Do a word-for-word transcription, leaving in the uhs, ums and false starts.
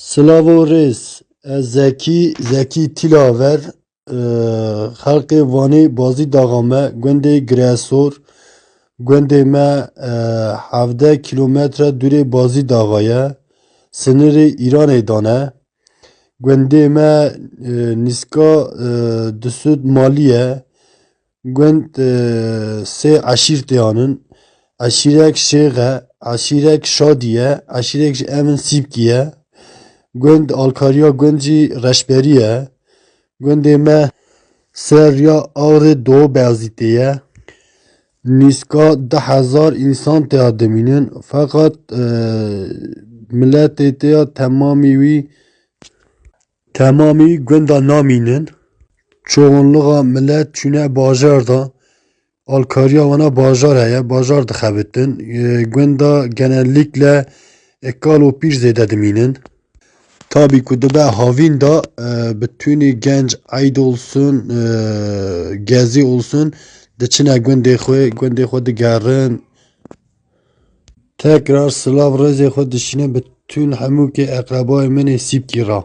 Silavo rêz, ez Zekî, Zekî Tîlaver, e, xelkê Vanê Bazî daxa me, gundê Giresor, gundê me, e, hevdeh kîlometre dûrê Bazî daxa ye, sinirê Îranê dane. Gundê me, e, nîska, e, du sed malî ye. Gund, e, sê eşîrtê anin. Eşîrek Şêx e, eşîrek Şadî ye, eşîrek ji Evin Sîpkî ye. Gund alkariya gund jî Reşberî ye. Gundê me ser riya Axrê Doğu Beyazîtê ye. Nîska du hezar însan têya dimînin, feqet, e, miletê têya temamî wî, temamî gunda namînin. Çoxunluğa milet çûne bajar da. Alkariya wana bajar heye, bajar dixebitin. E, gunda genellikle, e, kal û pîr zêde dimînin. Tabî ku dibe havîn da, e, bütünî genc Eyd olsun, e, Gezî olsun, diçine gundê xwe, gundê xwe digerin. Tekrar silav rêzê xwe dişîne bütün hemûkê eqrebayê min ê Sîpkî ra.